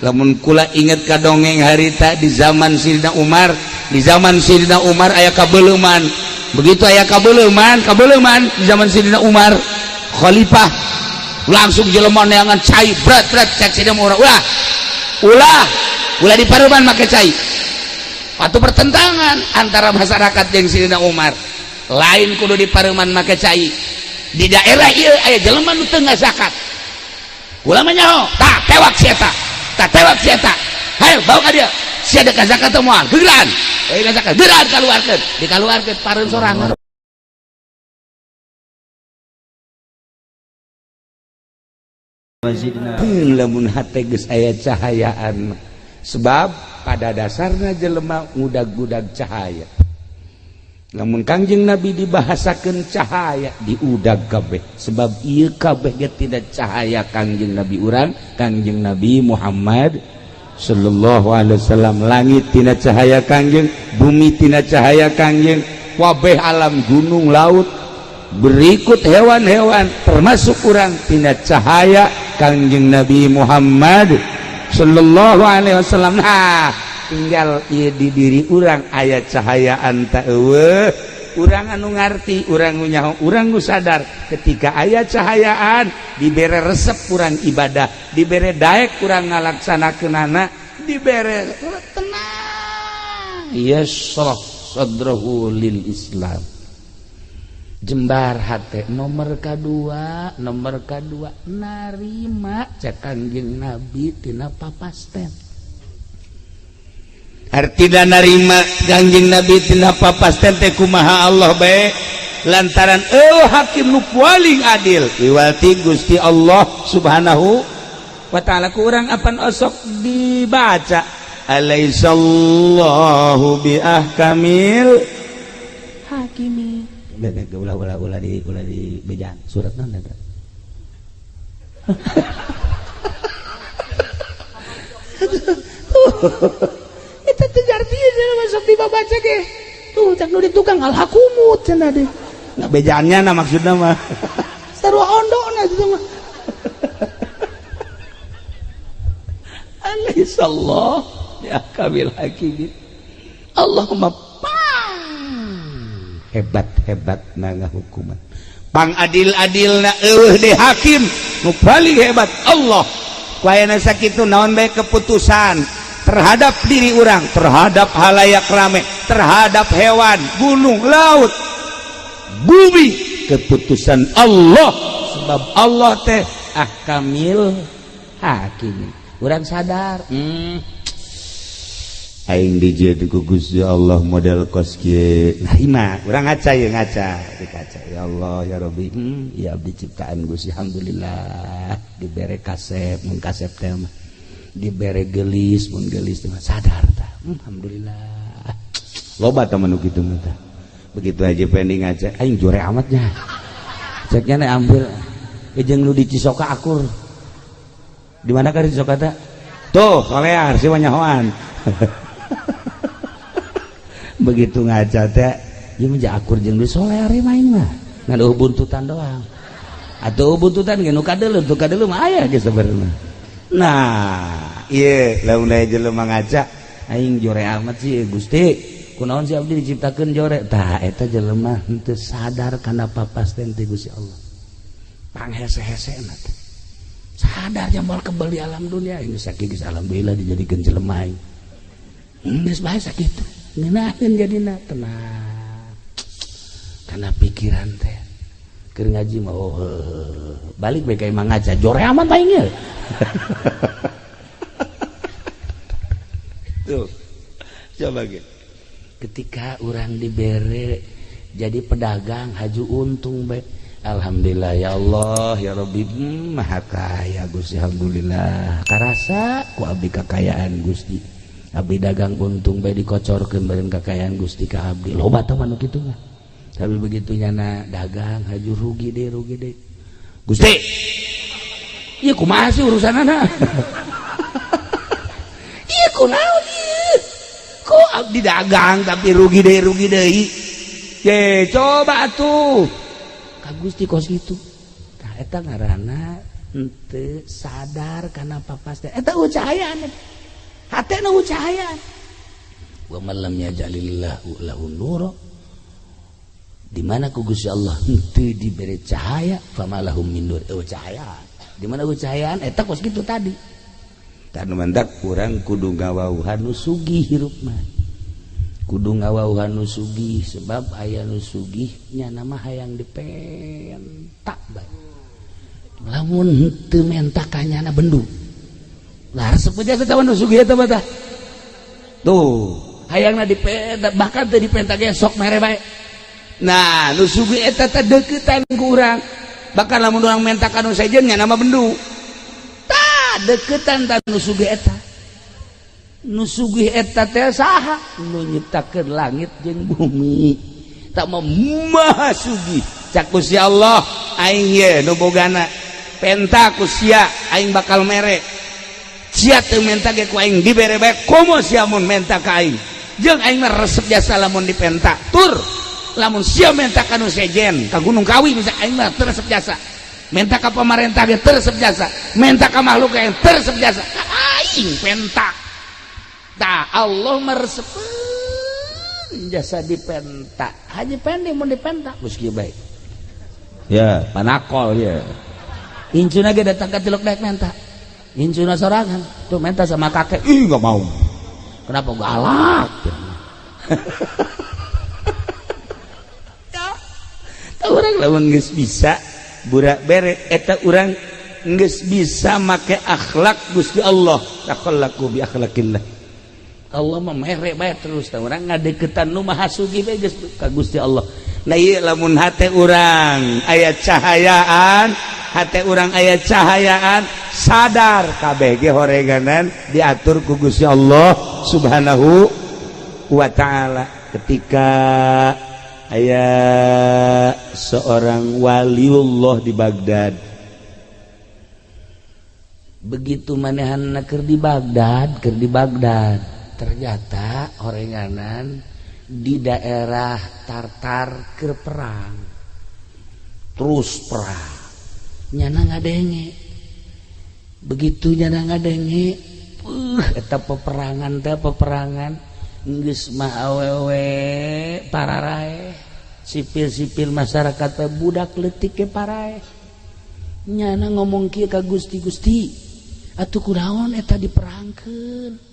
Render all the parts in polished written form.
Lamun kula inget ka dongeng harita di zaman Sidina Umar, di zaman Sidina Umar aya kabeuleman. Begitu aya kabeuleman, kabeuleman di zaman Sidina Umar khalifah, langsung jelema neangan cai berat berat. Cek Sidina Umar, "Ulah, ulah, ulah di paruman make cai." Atau pertentangan antara masyarakat jeung Sidina Umar. Lain kudu di paruman make cai, di daerah ieu aya jelema nu teu ngazakat. Kula mah nyaho, tah tewak si eta, tah tewak si eta, hayo bawa ka dia. Sia dek zakat teu moal gegeran, euy zakat gegeran, kaluarkeun, dikaluarkeun pareun sorangan. Lamun hate geus aya cahayaan, sebab pada dasarnya jelema ngudag-gudag cahaya. Lamun Kangjeng Nabi dibahasakeun cahaya, diudag kabeh, sebab ieu kabeh ge tidak cahaya Kangjeng Nabi urang, Kangjeng Nabi Muhammad sallallahu alaihi wasallam. Langit tina cahaya Kangjeng, bumi tina cahaya Kangjeng, wabeh alam, gunung, laut, berikut hewan-hewan termasuk urang tina cahaya Kangjeng Nabi Muhammad sallallahu alaihi wasallam. Nah, tinggal ieu di diri urang aya cahayaan ta eueuh. Urang anu ngarti, urang nu nyaho, urang nu sadar. Ketika aya cahayaan, dibere resep urang ibadah, dibere daek urang ngalaksanakeunana, dibere tenang, yasrah sadrahu lil Islam, jembar hate. Nomor kedua, nomor kedua narima cek Kangjeng Nabi tina papasten. Artina narima Kangjeng Nabi tina papasten teh kumaha? Allah bae, lantaran eueuh hakim nu paling adil iwati Gusti Allah Subhanahu wa taala. Ku urang apan osok dibaca alaisallahu bi ahkamil hakimi. Ulah, ulah, ulah di, ulah di bejaan. Surat naon eta? Eta teh artinya masuk dibaca ge tuh cak nu di tukang alhakumut cenah deh. Nah, bejaannya nah maksudna mah sarua ondona itu mah. Alaihissallah ya kamil hakimin. Allahumma hebat-hebat na hukuman, pang adil-adil na eueuh de hakim nu paling hebat Allah. Ku ayana sakitu naon bae keputusan terhadap diri urang, terhadap halayak rame, terhadap hewan, gunung, laut, bumi, keputusan Allah, sebab Allah teh ahkamil hakim. Urang sadar, aing dijieun ku Gusti Allah model kos kieu, narima. Urang ngaca ye, ngaca di kaca, ya Allah, ya Rabbi, ya abdi ciptaan Gusti, alhamdulillah dibere kasep mun kasep teh mah, dibere gelis mun gelis teh mah, sadar tah, alhamdulillah. Loba teman nu kitu mah tah. Begitu aja pending ngaca, aing jore amatnya ceknya nek ambil jeung nu di Cisoka akur. Di mana ka di Cisoka teh tuh solear si nyahoan. Begitu ngaca teh ieu mah akur jeung di solear main mah, ngan eueuh buntutan doang atuh. Buntutan ge nu kadeuleu, tu kadeuleu mah aya ge sebenarnya. Nah, ieu lamun aya jelema ngaca, aing jore amat sih Gusti, kunaon sih abdi diciptakeun jore? Tah, eta jelema henteu sadar kana papasten ti Gusti Allah. Panghese-hesena teh sadar jambal kebal di alam dunia ini sakieu geus alhamdulillah dijadikeun jelema aing geus bae sakitu ngeunaheun jadina tenang kana pikiran teh. Keur ngaji mah, oh, balik bae ka imah ngaca, jore amat aing ye. Tuh coba ge ketika urang dibere jadi pedagang haju untung bae, alhamdulillah, ya Allah, ya Rabbi, maha kaya Gusti, alhamdulillah karasa ku abdi kekayaan Gusti. Abdi dagang untung bae dikocorkeun beureun kekayaan Gusti ka abdi. Loba teh mah nu kitu mah. Tapi begitu nyana dagang haju rugi deh, rugi deh, Gusti ieu kumaha sih urusanana, ieu kunaon ieu, kok abdi dagang tapi rugi deh, rugi deui? Ye coba atuh ka Gusti kos kitu. Tah, eta ngaranna Henteu sadar kana papasten eta eueuh cahayaan, hatena eueuh cahayaan. Wa man lam yaj'alillahu lahu nura, di mana ku Gusti Allah henteu dibere cahaya, famalahum min nur, eueuh cahayaan. Di mana eueuh cahayaan eta kos kitu tadi. Tah, nu mantak urang kudu ngawauhan nu sugih, hirup mah kudu ngawauhan nu sugih, sebab aya nu sugih nya nama hayang dipenta bae. Lamun henteu menta ka nyana bendu lah, resep jasa tah nu sugih eta mah. Tah, tuh hayangna dipenta, bahkan teu dipenta ge sok mere bae. Nah, nu sugih eta teh deukeutan ku urang, bahkan lamun urang menta ka nu sejen nya nama bendu. Tah, deukeutan tah nu sugih eta. Nu sugih eta teh saha? Nu nyiptakeun langit jeung bumi, tak mau maha sugih. Cak Gusti Allah, aing ye nu bogana, penta ku sia aing bakal mere. Sia teu menta ge ku aing dibere bae, komo sia mun menta ka aing. Jeung aing mah resep jasa lamun dipenta. Tur lamun sia menta ka nu sejen, ka Gunung Kawi bisa, aing mah teu resep jasa. Menta ka pamarentah ge teu resep jasa, menta ka makhluk ge teu resep jasa, ka aing penta. Tah, Allah mah resepeun jasa dipenta. Haji Pendi mun dipenta geus kieu bae ya, panakol ya. Incuna ge datang ka tilok daek menta, incuna sorangan tuh menta sama kakek. Ih, nggak mau. Kenapa? Galak ya. Urang lamun geus bisa burak bere eta, urang geus bisa make akhlak Gusti Allah, takhallaku bi akhlakillah. Allah mah mere bae terus. Tah, urang ngadeukeutan nu maha sugih bae geus ka Gusti Allah. Nah, ieu lamun hate urang aya cahayaan, hate urang aya cahayaan, sadar kabeh ge horeganan diatur ku Gusti Allah Subhanahu wa Ta'ala. Ketika aya seorang waliullah di Baghdad, begitu manehanna keur di Baghdad, ternyata horenganan di daerah Tartar keur perang, terus perang. Nyana ngadenge, begitu nyana ngadenge eta peperangan teh, peperangan geus mah awewe pararaeh, sipil-sipil masyarakat teh, budak leutik ke paraeh. Nyana ngomong kieu ka Gusti, "Gusti, atuh kunaon eta diperangkeun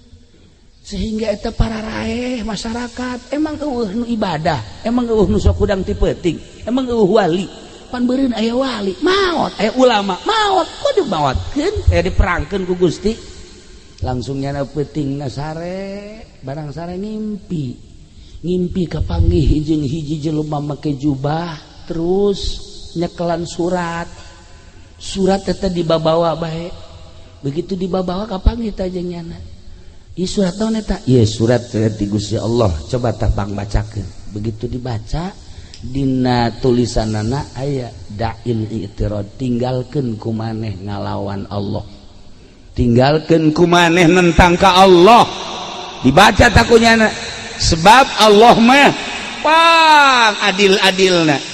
sehingga eta pararaeh masyarakat? Emang eueuh nu ibadah? Emang eueuh nu sok hudang ti peuting? Emang eueuh wali? Pan beureun aya wali maot, aya ulama maot, kok dimaotkeun, aya diperangkeun ku Gusti?" Langsung nyana peuting sare, barang sare ngimpi, ngimpi kapanggih jeung hiji jelema make jubah, terus nyekelan surat. Surat eta dibabawa bae. Begitu dibabawa, kapanggih tah jeung nyana. "Ieu surat naon eta?" "Ieu surat ti Gusti Allah, coba tah pang bacakeun." Begitu dibaca, dina tulisanana aya da'il i'tirad, tinggalkeun ku maneh ngalawan Allah, tinggalkeun ku maneh nentang ka Allah. Dibaca takunyana, sebab Allah mah pang adil-adilna.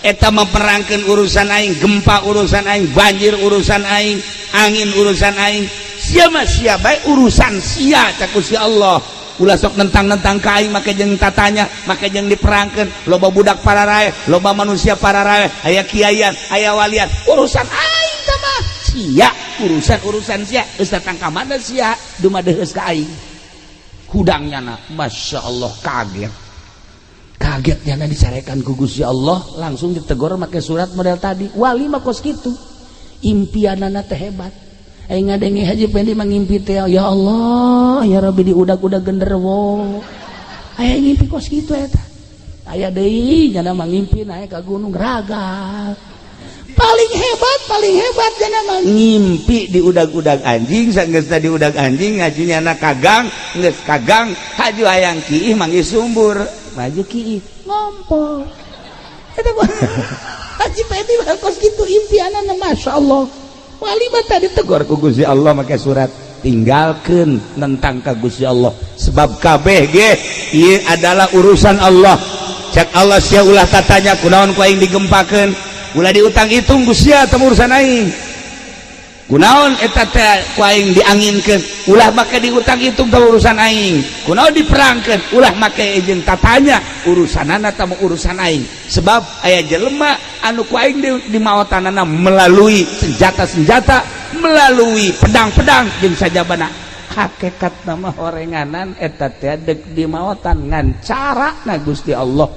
Eta memperangkeun urusan aing, gempa urusan aing, banjir urusan aing, angin urusan aing. Sia mah sia bae, urusan sia. Cak si Allah, ulah sok nentang-nentang ka aing, make jeung tatanya, make jeung diperangkeun, loba budak pararae, loba manusia pararae, aya kiaian, aya walian, urusan aing tah mah sia, urusan urusan sia. Geus datang ka mana sia dumadeheus ka aing? Hudangnya na, Masya Allah, kaget kaget nyana dicarekan ku Gusti Allah, langsung ditegur make surat model tadi. Wali mah kos kitu, impianana teh hebat. Aing ngadenge Haji Pendi mangimpi teh, "Ya Allah, ya Rabbi, diudag-udag genderuwo." Aya ngimpi kos kitu eta. Aya deui nyana mangimpi naik ka gunung raga. Paling hebat, paling hebat nyana mah ngimpi diudag-udag anjing. Sanggeusna diudag anjing, ngaji nyana kagang, geus kagang haju hayang kiih, manggih sumbur, maju kiih, ngompol. Eta Haji Pendi mah kos kitu impianana, Masya Allah. Wali mah tadi tegur ku Gusti Allah make surat, tinggalkeun nentang ka Gusti Allah, sebab kabeh ge ieu adalah urusan Allah. Cek Allah, sia ulah tatanya kunaon ku aing digempakeun, ulah diutang hitung ku sia, teu urusan aing. Kunaon eta teh ku aing dianginkeun, ulah make diutang hitung ka urusan aing. Kunaon diperangkeun, ulah make jeung tatanya urusanana tamu urusan aing. Sebab aya jelema anu ku aing di maotanana melalui senjata-senjata, melalui pedang-pedang jeung sajabana. Hakikat nama horenganan eta teh deuk di maotan ngan cara na Gusti Allah.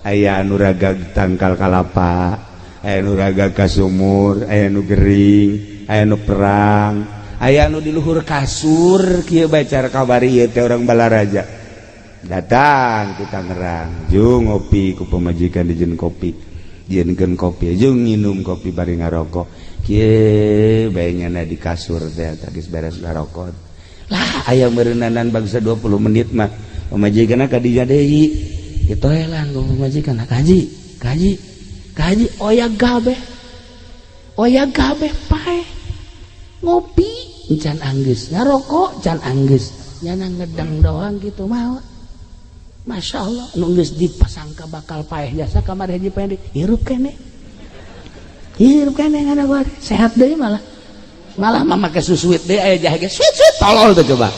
Aya anu ragag tangkal kalapa, aya anu ragag ka sumur, aya anu gering, aya nu perang, aya nu di luhur kasur kieu bae cara kabari ieu teh orang Balaraja. Datang ke Tangerang, jung ngopi ku pamajikan dijieun kopi. Jieunkeun kopi, jung nginum kopi bari ngarokok. Kieu bae nyana di kasur teh geus beres ngarokok. Lah aya meureunanan bangsa 20 menit mah pamajikanna ka dinya deui. Ditoelan ku pamajikan, "Kaji, kaji, kaji oya gabe. Oya gabe pae." Ngopi can anggeus, ngarokok can anggeus, nyana ngedang doang gitu mau. Masya Allah, nu geus dipasangka bakal paeh jasa kamari haji pendek, hirup keneh. Hirup keneh ngana gua sehat deui malah. Malah mah make susuit deui aya jahe ge suit suit tolol tuh coba.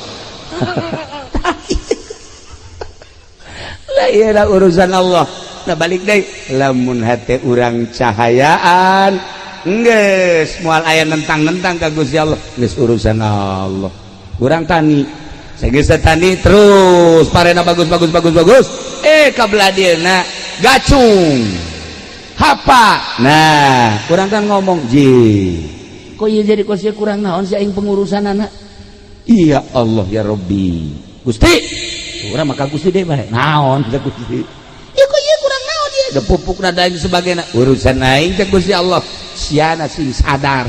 Lah ieu urusan Allah. Nah balik deui, lamun hate urang cahayaan geus moal aya nentang-nentang ka Gusti Allah, geus urusan Allah. Urang tani, geus tani terus parena bagus bagus bagus bagus, ka belah dieuna gacung. Hapa. Nah, urang kan ngomong, "Ji, kok ieu jadi kos ieu kurang naon sih aing pengurusan anak?" Iya Allah ya Rabbi. Gusti, urang mah ka Gusti deui bae. Naon teh Gusti? Ieu kok ieu kurang naon ieu? Da pupukna da sebagainya. Urusan aing teh Gusti Allah. Siana sing sadar.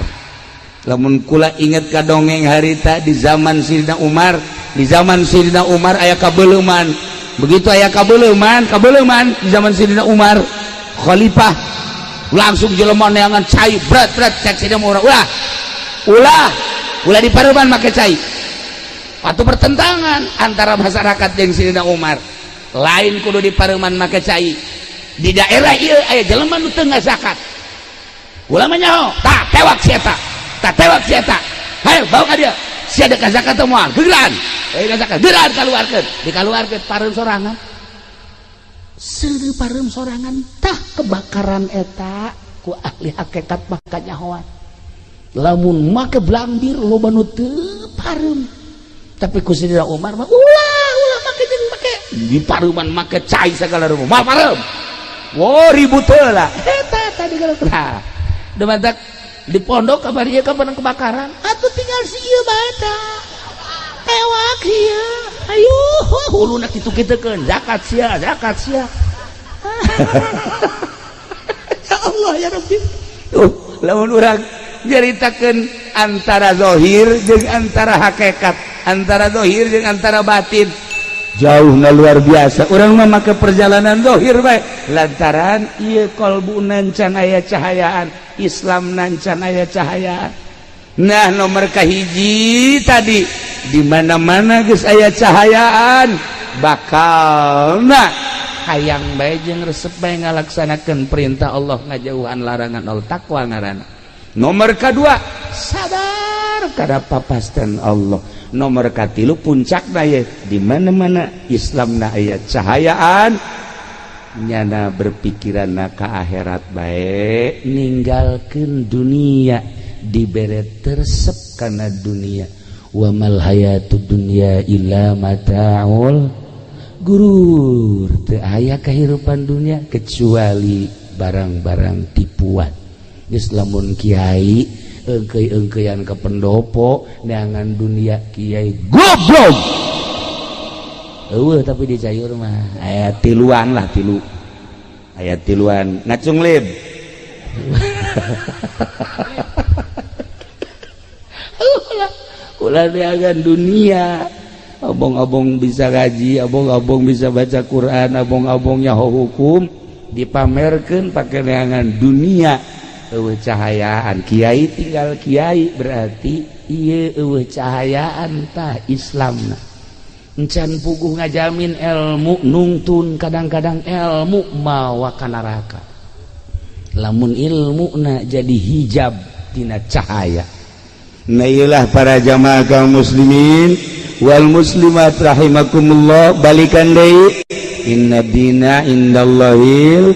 Lamun kula inget ka dongeng harita di zaman Sidina Umar, di zaman Sidina Umar aya kabeuleman. Begitu aya kabeuleman, kabeuleman di zaman Sidina Umar, khalifah langsung jelema neangan cai berat berat cek Sidina Umar, ulah. Ulah, ulah di pareuman make cai. Patu pertentangan antara masyarakat jeung Sidina Umar. Lain kudu di pareuman make cai. Di daerah ieu aya jelema nu teu ngazakat. Ulah mah nyaho, tah tewak si eta. Tah tewak si eta. Hayo bawa ka dia. Sia deuk zakat teu moal, gegeran. Eh zakat, gegeran kaluarkeun. Dikaluarkeun pareum sorangan. Seureuh pareum sorangan tah kebakaran eta ku ahli hakikat mah kanyahoan. Lamun make blambir loba nu teu pareum. Tapi ku Sidina Umar mah ulah ulah make jeung make di pareuman make cai sagala rupa. Moal pareum. Wo ribut heula. Eta tadi kalau nah. Demantak di pondok kabar ieu kapan kebakaran atuh tinggal si ieu bae tah. Tewak ieu. Ayo huluna kitu-kitukeun zakat sia, zakat sia. Ya Allah ya Rabbi. Tuh, lamun urang nyaritakeun antara zahir jeung antara hakikat, antara zahir jeung antara batin. Jauh na luar biasa. Urang mah make perjalanan zahir bae lantaran ieu kolbu can aya cahayaan, Islam can aya cahayaan. Nah nomor kahiji tadi di mana-mana geus aya cahayaan bakalna hayang bae jeung resep bae ngalaksanakeun perintah Allah ngajauhan larangan Allah, takwa ngaranna. Nomor kedua sadar kada papasten Allah. Nomor katilu puncakna ye di mana-mana Islamna aya cahayaan nyana berpikiran ka akhirat bae ninggalkeun dunia dibere tersep kana dunia. Wa mal hayatud dunya illa mataul gurur. Teu aya kehidupan dunia kecuali barang-barang tipuan. Geus lamun kiai engkei-engkeian ke pendopo neangan dunia kiai goblok. Eueuh tapi di cayur mah aya tiluan lah, tilu. Aya tiluan ngacung lib. Ulah neangan dunia. Abong-abong bisa ngaji, abong-abong bisa baca Quran, abong-abong nyaho hukum dipamerkeun pake neangan dunia. Eueuh cahayaan kiai tinggal kiai berarti ieu eueuh cahayaan tah Islamna. Encan puguh ngajamin ilmu nungtun kadang-kadang ilmu mawa ka neraka. Lamun ilmuna jadi hijab tina cahaya. Nah, iyalah para jamaah kaum muslimin wal muslimat rahimakumullah, balikan deui, inna dina indallahil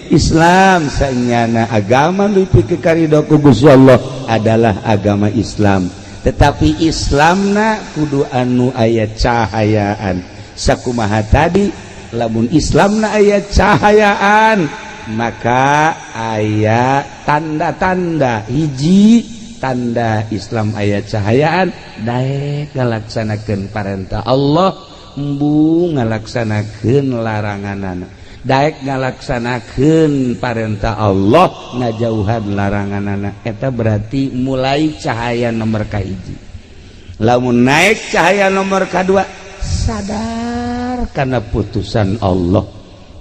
Islam. Sanyana agama nu dipikarido ku Gusti Allah adalah agama Islam, tetapi Islamna kudu anu aya cahayaan. Sakumaha tadi, lamun Islamna aya cahayaan maka aya tanda-tanda. Hiji tanda Islam aya cahayaan, daek ngalaksanakeun parentah Allah, embung ngalaksanakeun laranganana. Daek ngalaksanakeun parentah Allah, ngajauhan laranganana, eta berarti mulai cahaya nomor kahiji. Lamun naik cahaya nomor kedua, sadar karena putusan Allah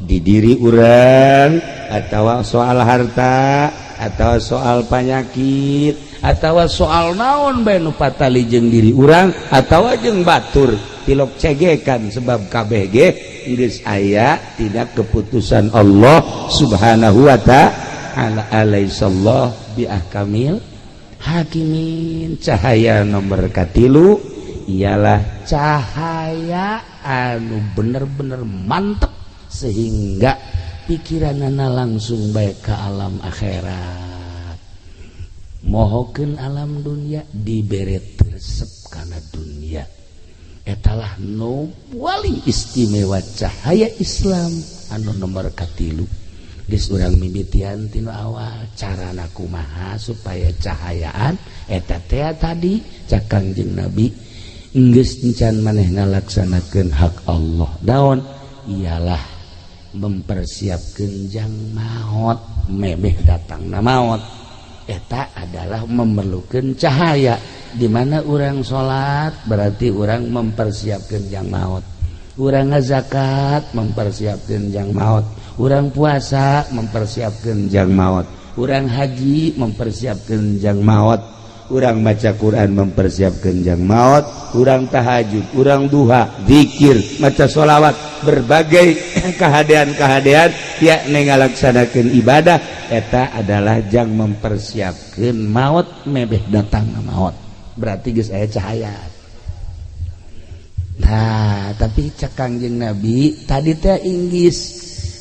di diri urang atau soal harta atau soal penyakit atau soal naon bae nu patali jeung diri urang atau jeung batur, tilok cegekan, sebab KBG geus aya tidak keputusan Allah Subhanahu wa ta'ala. Alaisallah bi ahkamil hakimin. Cahaya nomor katilu ialah cahaya anu bener-bener mantep sehingga pikiranana langsung baik ke alam akhirat, mohokeun alam dunia, dibere resep kana dunia. Etalah nu paling istimewa, cahaya Islam anu nomor katilu. Geus urang mimitian tinu awal, carana kumaha supaya cahayaan eta teh tadi cak Kangjeng Nabi, geus encan maneh ngalaksanakeun hak Allah daon, ialah mempersiapkan jang maut, memeh datang na maut. Eta adalah memerlukan cahaya. Di mana orang salat berarti orang mempersiapkan jang maut, urang ngazakat mempersiapkan jang maut, urang puasa mempersiapkan jang maut, urang haji mempersiapkan jang maut, urang baca Quran mempersiapkan jang maut, urang tahajud, urang duha, zikir, maca sholawat, berbagai kehadean-kehadean ya ngalaksanakeun ibadah, eta adalah jang mempersiapkan maut, mebeh datang maut berarti geus aya cahaya. Nah, tapi cek Kangjeng Nabi tadi teh, inggis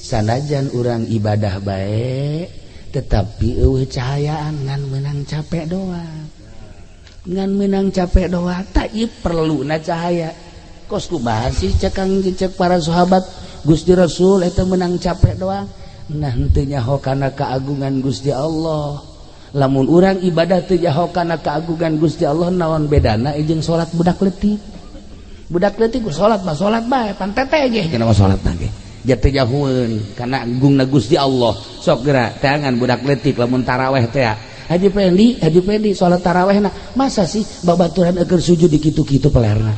sanajan urang ibadah baik tetapi eueuh cahayaan, ngan menang capek doang, ngan menang capek doang. Tak perlu na cahaya. Kos kumaha sih, cek kang cek para sahabat, Gusti Rasul, eta menang capek doang? Nah, henteu nyaho kana keagungan Gusti Allah. Lamun urang ibadah teu nyaho kana keagungan Gusti Allah, naon bedana jeung salat budak leutik? Budak leutik salat mah salat bae, pan tete ge cenah mah salat ge jatuh jahueun kana agungna Gusti Allah. Sok geura teangan budak leutik lamun taraweh teh, Haji Pendi, Haji Pendi salat tarawehna masa sih babaturan eukeur sujud di kitu-kitu pelerna?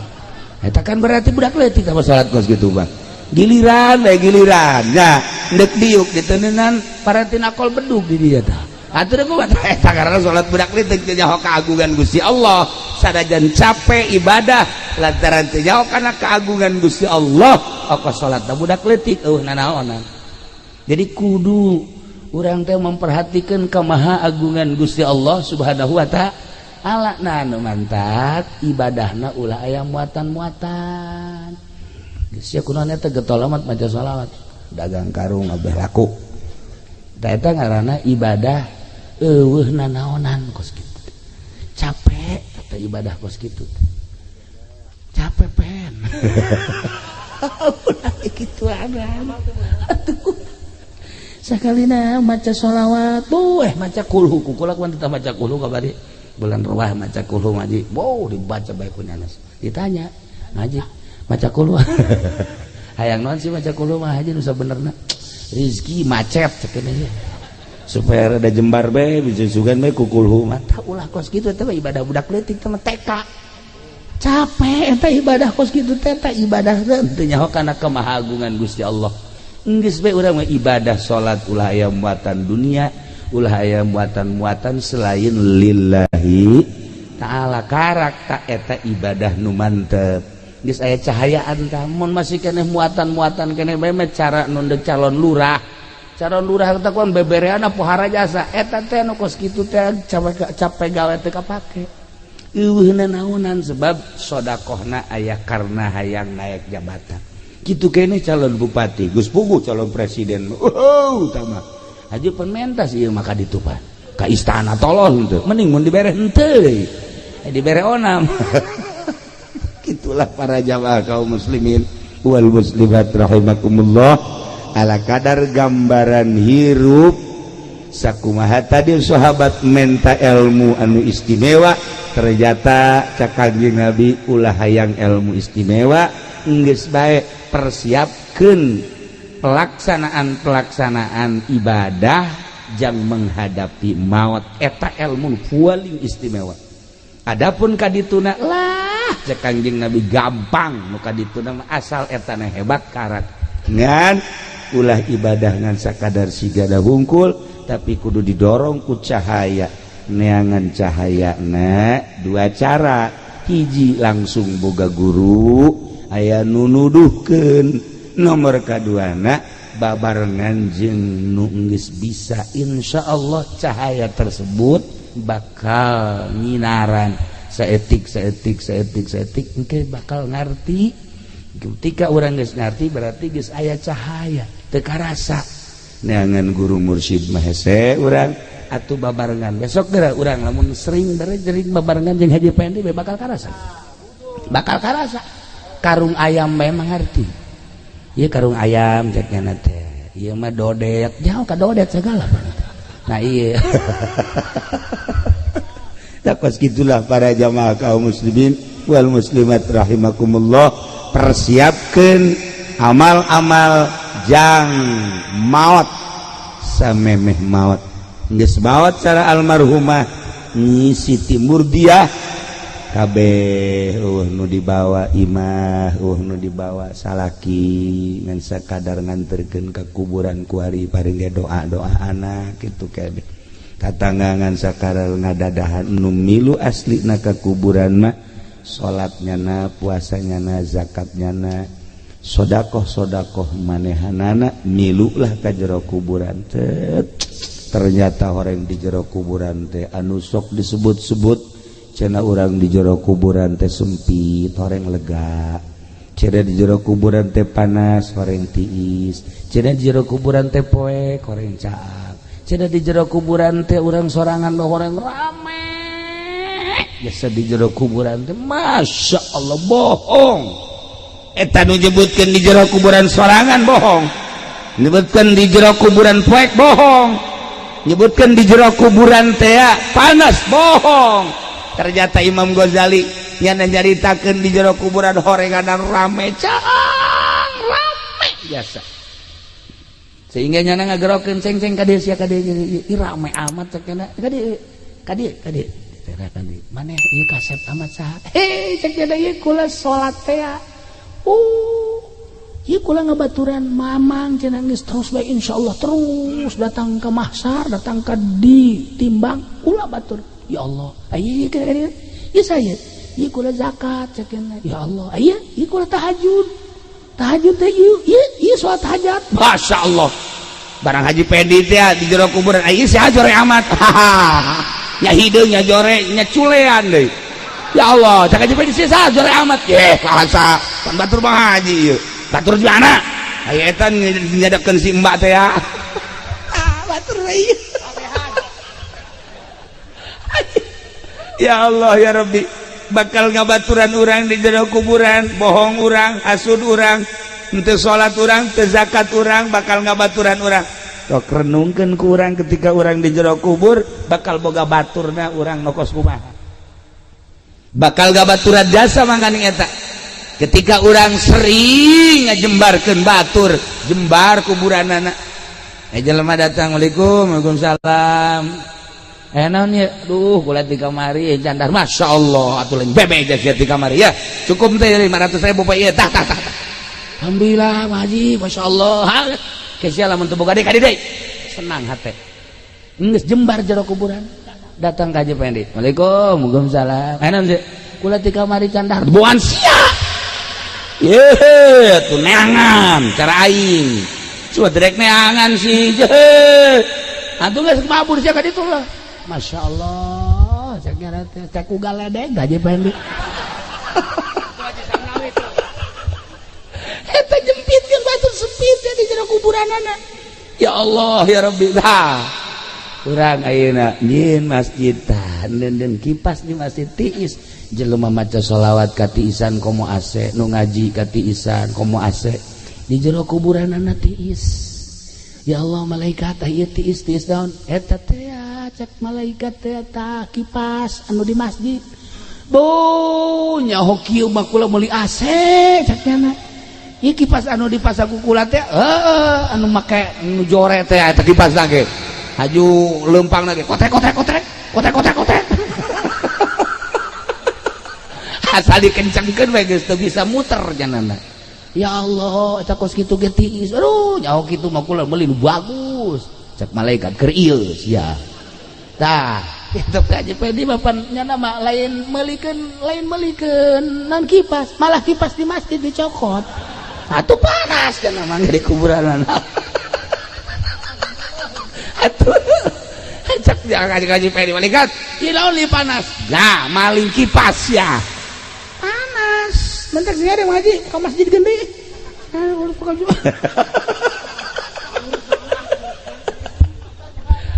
Eta kan berarti budak leutik sama salat kos kitu bang. Giliran bae, giliran ya ndek diuk diteneunan paratina kol bedug di dieu tah. Atuh kumaha eta? Karena salat budak leutik teu nyaho keagungan Gusti Allah. Sanajan capek ibadah, lantaran teu nyaho kana keagungan Gusti Allah, apa salat budak leutik eueuh nanaonan. Jadi kudu urang teh memperhatikan kemaha agungan Gusti Allah Subhanahu wa ta'ala. Nah, nu mantap ibadahna ulah aya muatan-muatan. Geus sia kunaon eta getol amat maca sholawat, dagang karung abeh laku. Tah, eta ngaranna ibadah eueuh nanaonan kos kitu. Capek eta ibadah kos kitu. Capek pen. Ulah kitu atuh. Sakalina maca sholawat tuh, maca kulhu, kukula kuan tetap maca kulhu kabari bulan ruah maca kulhu ngaji. Wow, dibaca baik ku Anas. Ditanya, ngaji maca kulhu hayang naon sih? Maca kulhu mah haji nu sabenerna rizki macet cek ini supaya rada jembar bae, bisa sugan bae ku kulhu mah. Tah, ulah kos kitu, eta mah ibadah budak leutik teh mah TK. Capek eta ibadah kos kitu teh. Eta ibadah teh teu nyaho kana kemahagungan Gusti Allah. Geus bae urang mah ibadah salat ulah aya muatan dunia, ulah aya muatan-muatan selain lillahi ta'ala. Karak tak eta ibadah nu mantep, geus aya cahayaan. Tah, mun masih keneh muatan-muatan keneh bae mah, cara nu calon lurah, calon lurah teh kuan beberean pohara jasa, eta teh nu kos kitu teh capek, capek gawe teu kapake. Euweuh naonan, sebab sodakohna aya karena hayang naik jabatan. Gitu kene calon bupati, geus puguh calon presiden. Oh, tama. Haji pementas ieu mah ka ditu pan. Ka istana tolol henteu. Mending mun dibere henteu. Dibere onam. Itulah para jamaah kaum muslimin wal muslimat rahimakumullah, ala kadar gambaran hirup sakumaha tadi sahabat menta ilmu anu istimewa. Ternyata cak Kanjeng Nabi, ulah hayang ilmu istimewa, geus bae persiapkeun pelaksanaan-pelaksanaan ibadah jang menghadapi maut, eta ilmu paling istimewa. Adapun kadituna lah, cek Kanjeng Nabi, gampang nu kadituna mah, asal etana hebat karat. Ngan ulah ibadah ngan sakadar sigada hungkul, tapi kudu didorong ku cahaya. Neangan cahaya na dua cara: hiji, langsung boga guru, aya nu nuduhkeun; nomor kaduana, babarengan jeung nu geus bisa. Insya Allah cahaya tersebut bakal nyinaran saetik saetik saetik saetik, engke bakal ngarti. Ketika orang geus ngarti, berarti geus aya cahaya. Teu karasa neangan guru mursyid mah hese urang atuh babarengan. Besok geura urang lamun sering sering babarengan jeung Haji Pendi, bakal karasa, bakal karasa. Karung ayam memang ngerti. Ieu karung ayam cek nya teh, ieu mah dodet, jauh ka dodet segala. Nah, iya. Takwas gitulah para jamaah kaum muslimin wal muslimat rahimakumullah, persiapkan amal-amal jang maut. Samemeh maut, geus maut cara almarhumah Nyi Siti Murdiah, kabeh euweuh nu dibawa imah, euweuh nu dibawa salaki, ngan sakadar nganterkeun ka kuburan kuari, paring ge doa-doa anak kitu kabeh. Tatangga ngan sakadar ngadadahan. Nu milu aslina ka kuburan mah salatnya na, puasanya na, zakatnya na, sodakoh sodakoh manehanana milu lah ka jero kuburan. Ternyata orang di jero kuburan teh anu sok disebut-sebut cenah urang di jero kuburan teh sempit, horeng lega, cenah di jero kuburan teh panas, horeng tiis, cenah di jero kuburan teh poek, horeng caang, cenah di jero kuburan teh urang sorangan, horeng rame biasa di jero kuburan teh. Masya Allah, bohong eta nu nyebutkeun di jero kuburan sorangan, bohong. Nyebutkeun di jero kuburan poek, bohong. Nyebutkeun di jero kuburan teh panas, bohong. Ternyata Imam Ghazali nyana nyaritakeun di jero kuburan horengan dan rame, caang rame biasa, sehingga nyana ngagerokeun ceng-ceng ka dieu, sia ka dieu, ih rame amat cek nya, ka dieu, ka dieu, ka dieu, ka dieu, maneh ieu kasep amat saha? Hei, cek nya, ieu kula salat teh, ieu kula ngabaturan mamang cenah, geus terus bae, insyaallah terus datang ke mahsar, datang ke ditimbang kula batur. Ya Allah, ayo kira ya saya ieu kula zakat cek. Ya Allah, aya ieu kula tahajud, tahajud teh ieu, ieu ieu salat hajat. Masya Allah, barang Haji Pendi teh di jero kuburan, aya si jore amat nya, hideung nya, jore nya, culean deui. Ya Allah, cak Haji Pendi, sih jore amat ye, bahasa pan batur Bang Haji ieu, batur di mana aya eta nyadakeun si mbak teh ya. Ah, batur ieu. Ya Allah ya Rabbi, bakal ngabaturan urang di jero kuburan. Bohong urang, hasud urang, henteu salat urang, teu zakat urang, bakal ngabaturan urang. Sok renungkeun ku urang, ketika urang di jero kubur bakal boga baturna urang nokos kumaha, bakal gabaturan jasa. Mangkaning eta, ketika urang sering ngajembarkeun batur, jembar kuburanana. Eh, jelema datang, "Waalaikum." "Waalaikumsalam." "Eh, naon ya?" "Duh, kula di kamari candar." "Masya Allah, atuh lain bebe sia di kamari ya. Cukup teh 500 ribu, Pak, ieu tah tah tah." "Alhamdulillah, Pak Haji, Masya Allah." Kesia lamun teu boga deui ka deui. Senang hate. Geus jembar jero kuburan. Datang ka Haji Pendi. "Waalaikum." "Waalaikumsalam." "Eh, naon sih?" "Kula di kamari candar." "Buan sia. Ye, tuh neangan cara aing. Coba direk neangan sih. Atuh geus mabur sia ka ditu lah." Masya Allah, cek eta teh cek ugal ledeng Haji Pendi. Eta jempitkeun batur sempit teh di jero kuburanana. Ya Allah ya Rabbi. Tah. Urang ayeuna nyieun masjid tah neundeun kipas di masjid tiis. Jelema maca sholawat ka tiisan komo AC, nu ngaji ka tiisan komo AC. Di jero kuburanana tiis. Ya Allah malaikat ieu tiis tiis daun eta teh cek malaikat teh tah kipas anu di masjid. Bo nyaho kieu mah kula meuli AC cek nya. Ieu kipas anu dipasang ku kula teh heueuh anu make nu jore teh eta kipas ge. Haju leumpang ge kotrek kotrek kotrek kotrek kotrek kotrek. Asal dikencengkeun we geus teu bisa muter janana. Ya Allah eta kos kitu ge tiis. Aduh nyaho kitu mah kula meuli nu bagus. Cek malaikat keur ieu sia. Tah, itu Haji Pendi mah pan nyana mah lain meulikeun non kipas, malah kipas di masjid dicokot. Atuh panas cenah mah di kuburanana. Atuh cek Haji Pendi malaikat, ieu lamun panas. Nah, maling kipas ya. Panas. Mentek sih ada ngaji ke masjid gede.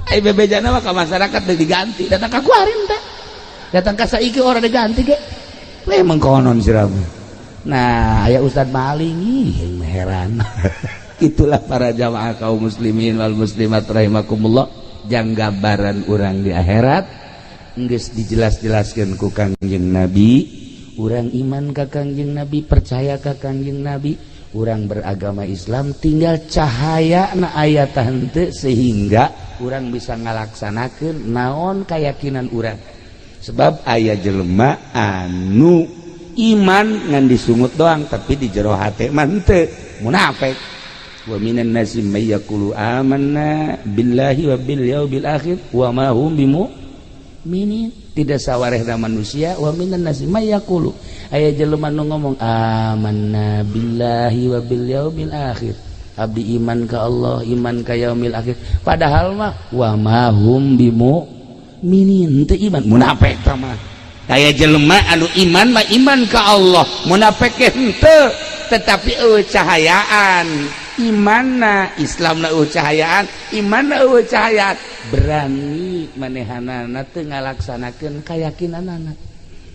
Ai bebejana mah ka masyarakat deui diganti, datang ka kuarin teh. Datang ka saiki ora diganti ge. Memang konon siramu. Nah, aya ustad maling ih heran. Itulah para jamaah kaum muslimin wal muslimat rahimakumullah, jang gambaran urang di akhirat geus dijelas-jelaskeun ku Kangjeng Nabi. Urang iman ka Kangjeng Nabi, percaya ka Kangjeng Nabi, urang beragama Islam tinggal cahaya na aya henteu sehingga urang bisa ngalaksanakeun naon keyakinan urang. Sebab aya jelema anu iman ngan disungut doang tapi di jero hate mah henteu, munafik. Wa minan nasi may yaqulu amanna billahi wa bil yaumil akhir wa ma hum bimu'minin. Tidak sawarehna manusia wa minan nasi may yaqulu aya jelema nu ngomong amanna billahi wa bil yaumil akhir, abdi iman ka Allah, iman ka yaumil akhir, padahal mah wa ma hum bimu'minin, teu iman, munafik tah mah. Aya jelema anu iman mah iman ka Allah, munafik henteu, tetapi eueuh cahayaan imanna, Islamna eueuh cahayaan, imanna eueuh cahayaan, berani manehanana teu ngalaksanakeun kayakinanana.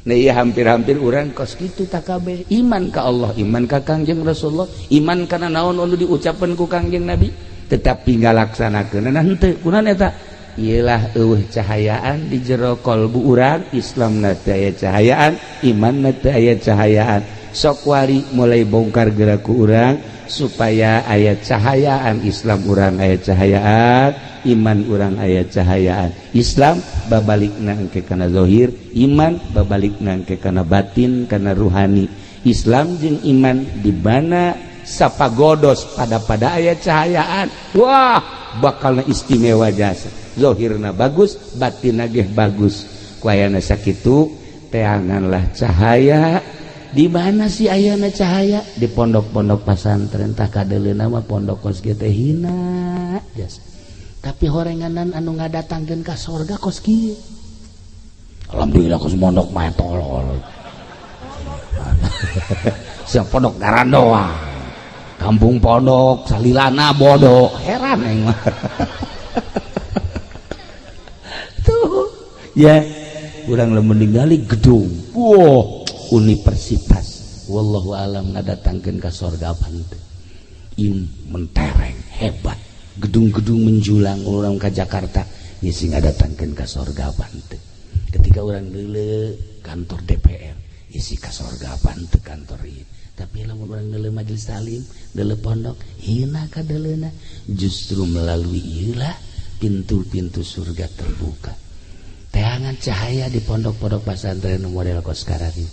Nah iya hampir-hampir urang kos kitu takabeh iman ka Allah, iman ka Kangjeng Rasulullah, iman kana naon anu diucapkeun ku Kangjeng Nabi, tetapi ngalaksanakeunana henteu. Kunaon eta? Iyalah eueuh cahayaan di jero kalbu urang, Islamna teu aya cahayaan, imanna teu aya cahayaan. Sok wari mulai bongkar gerak ku urang supaya aya cahayaan Islam urang aya cahayaan, iman urang aya cahayaan. Islam babalikna engke kana zahir, iman babalikna engke kana batin, kana ruhani. Islam jeung iman di mana sapagodos pada aya cahayaan, wah bakalna istimewa jasa. Zahirna bagus, batinna ge bagus. Ku ayana sakitu teanganlah cahaya. Di mana sih ayana cahaya? Di pondok-pondok pasantren tah kadeuleuna mah pondok kos kieu teh hina jasa. Tapi horenganan anu ngadatangkeun ka sorga kos kieu. Alhamdulillah kos pondok mah tolol. Siap pondok garandoa. Kampung pondok salilana bodoh, heran aing mah. Tuh, ya urang lamun ningali gedung. Wah, universitas wallahu alam ngadatangkeun ka sorga apa henteu. In mentereng hebat, gedung-gedung menjulang orang ka Jakarta ieu sing ngadatangkeun ka sorga apa henteu. Ketika urang deuleu kantor DPR isi ka sorga apa henteu kantor ieu. Tapi lamun urang deuleu majelis taklim, deuleu pondok, hina ka deuleuna. Justru melalui ieu lah pintu-pintu surga terbuka. Teangan cahaya di pondok-pondok pesantren model kos karari.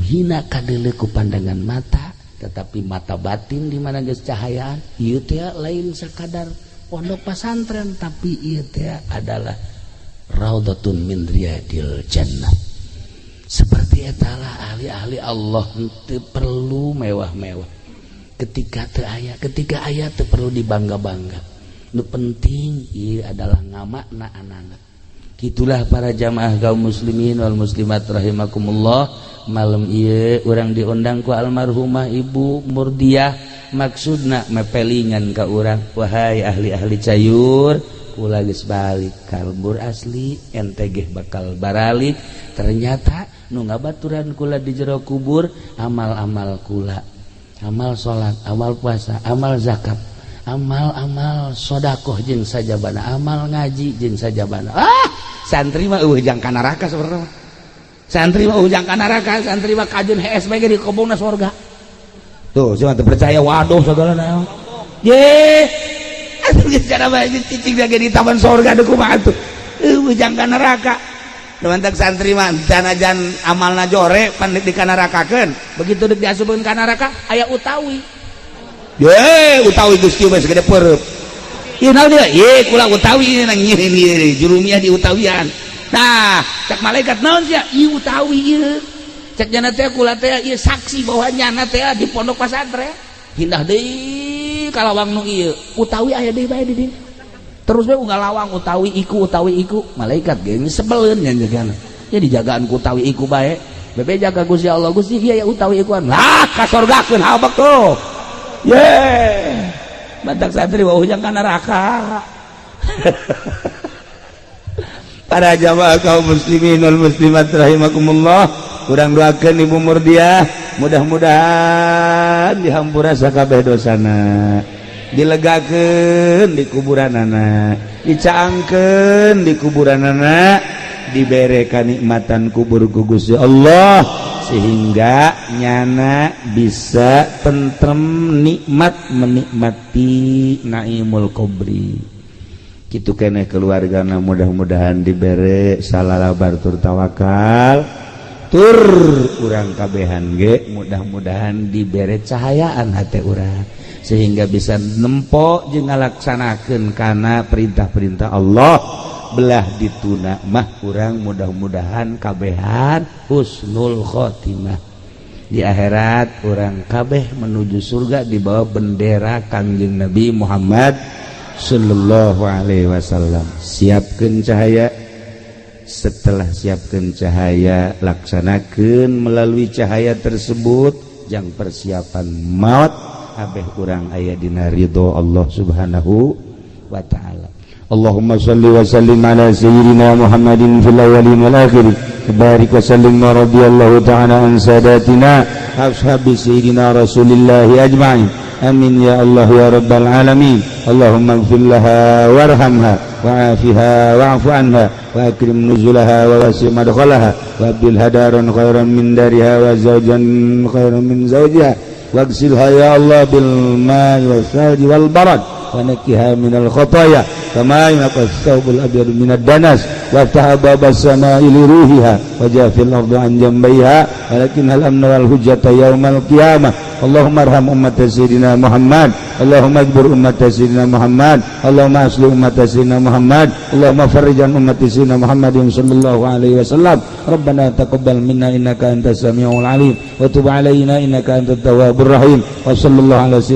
Hina kadeuleu ku pandangan mata, tetapi mata batin di mana geus cahayaan, ieu teh lain sakadar pondok pesantren, tapi ieu teh adalah raudhatun min riyadil jannah. Seperti etalah ahli-ahli Allah teu perlu mewah-mewah. Ketika teu aya, ketika aya teu perlu dibangga-bangga. Nu penting ieu adalah ngamakna anak. Gitulah para jamaah kaum muslimin wal muslimat rahimakumullah. Malam ieu urang diundang ku almarhumah Ibu Murdiah, maksudna mepelingan ka urang, wahai ahli-ahli cayur, kula geus balik ka lembur asli, ente geh bakal baralik. Ternyata nu ngabaturan kula di jero kubur amal-amal kula, amal salat, amal puasa, amal zakat, amal-amal sodakoh jeung sajabana, amal ngaji jeung sajabana. Ah, santri mah eueuh jang ka neraka sebenarnya. Santri mah eueuh jang ka neraka, santri mah kajun hees bae ge dikobongna sorga. Tuh, cuma teu percaya waduh segala naon. Ye, atuh geus cara bae cicing ge di taman sorga deuk kumaha atuh. Eueuh jang ka neraka. Mantak santri mah sanajan amalna jore pan di kanarakakeun. Begitu deuk diasupkeun ka neraka aya utawi. Ye, utawi Gusti mah segede peureub. Ieu naon ieu? Ye, kula utawi nang nyieun ieu jurumiah di utawian. Nah, cek malaikat naon sia? Ieu utawi ieu. Cek jana teh kula teh ieu saksi bahwa nyana teh di pondok pesantren. Pindah deui ka lawang nu ieu. Utawi aya deui bae di dieu. Terus bae unggal lawang utawi iku utawi iku. Malaikat ge sebeleun nya jagana. Ya dijagaan ku utawi iku bae. Bebe jaga Gusti Allah, Gusti ieu ya utawi ikuan. Lah, ka sorgakeun habek tuh. Ye, mantak santri wah ujang ka neraka. Para jamaah kaum muslimin wal muslimat rahimakumullah, urang doakeun Ibu Murdiah mudah-mudahan dihampura sakabeh dosana, dilegakeun di kuburanana, dicaangkeun di kuburanana, dibere kanikmatan kubur ku Gusti Allah sehingga nyana bisa tentrem nikmat menikmati naimul kubri. Kitu keneh keluargana mudah-mudahan dibere salalabar tur tawakal, tur urang kabehan ge mudah-mudahan dibere cahayaan hati urang sehingga bisa nempo jeung ngalaksanakeun kana perintah-perintah Allah. Belah dituna mah urang mudah-mudahan kabehan husnul khotimah di akhirat, urang kabeh menuju surga di bawah bendera Kangjeng Nabi Muhammad sallallahu alaihi wasallam. Siapkeun cahaya, setelah siapkeun cahaya laksanakeun melalui cahaya tersebut jang persiapan maut kabeh urang aya dina ridho Allah Subhanahu wa taala. Allahumma salli wa sallim ala sayyidina Muhammadin fil awwalin wal akhirin. Barik wa sallim wa radiyallahu ta'ala an sadatina ashabi sayyidina Rasulillahi ajma'in. Amin ya Allah ya rabbal alamin. Allahumma ighfir laha warhamha wa'afiha wa'fu anha wa akrim nuzulaha wa wasi' madkhalaha wa abdilha daran khairan min dariha wa zawjan khairan min zawjiha waghsilha ya Allah bil ma'i was salji wal barad wa nakkiha minal khataya kama yunqas thawbul abyad minad danas waftah babas sama'i li ruhiha wa jafil ardu an jambayha walakin hal amna wal hujjata yaumal qiyamah. Allahumma arham ummat sayyidina Muhammad, Allahumma ajbur ummat sayyidina Muhammad, Allahumma asli ummat sayyidina Muhammad, Allahumma farrijan ummat sayyidina Muhammadin sallallahu alaihi wasallam. Rabbana taqabbal minna innaka antas samiul alim wa tub alaina innaka antat tawwabur rahim. Wa sallallahu ala sayyidina